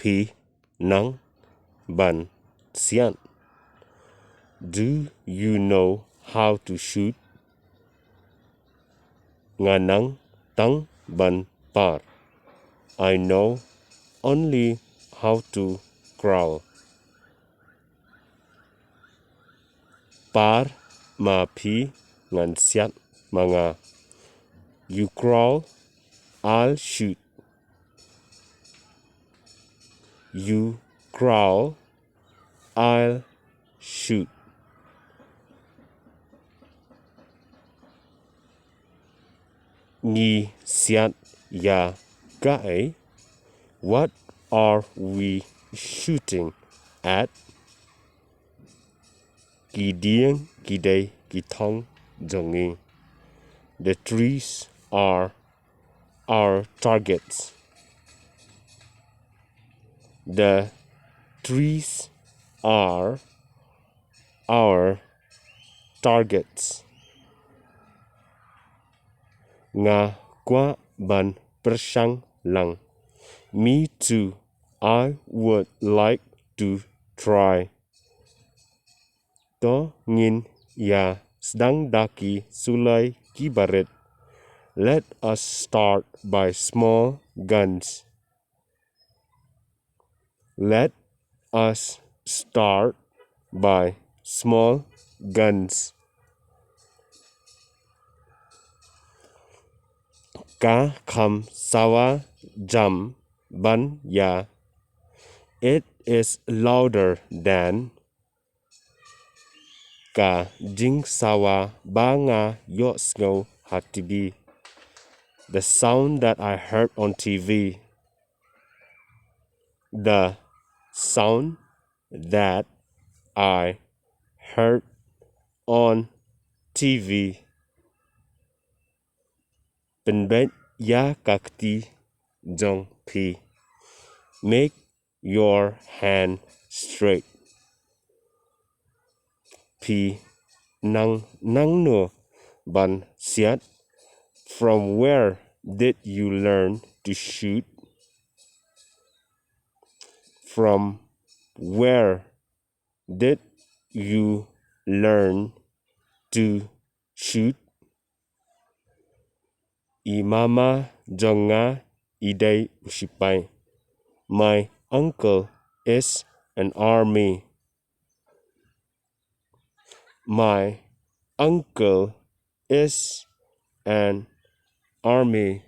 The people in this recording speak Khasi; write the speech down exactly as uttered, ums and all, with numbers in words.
Phi nang ban siat? Do you know how to shoot? Nga nang tang ban par. I know only how to crawl. Par ma phi, ngan siat ma nga. You crawl, I'll shoot. You crawl, I'll shoot. Ngi siat ïa kaei? What are we shooting at? Ki dieng ki dei ki thong jong ngi. The trees are our targets. The trees are our targets. Nga kwah ban pyrshang lang. Me too, I would like to try. To ngin ïa sdang da ki suloi ki barit. Let us start by small guns. Let us start by small guns. Ka kham sawa jam ban ïa. It is louder than. Ka jingsawa ba nga ïohsngew ha T V. The sound that I heard on T V. The sound that I heard on T V. Pynbeit ïa ka kti jong phi. Make your hand straight. Phi nang nangno ban siat? From where did you learn to shoot? From where did you learn to shoot? I mama jong nga i dei u sipai. My uncle is an army. My uncle is an army.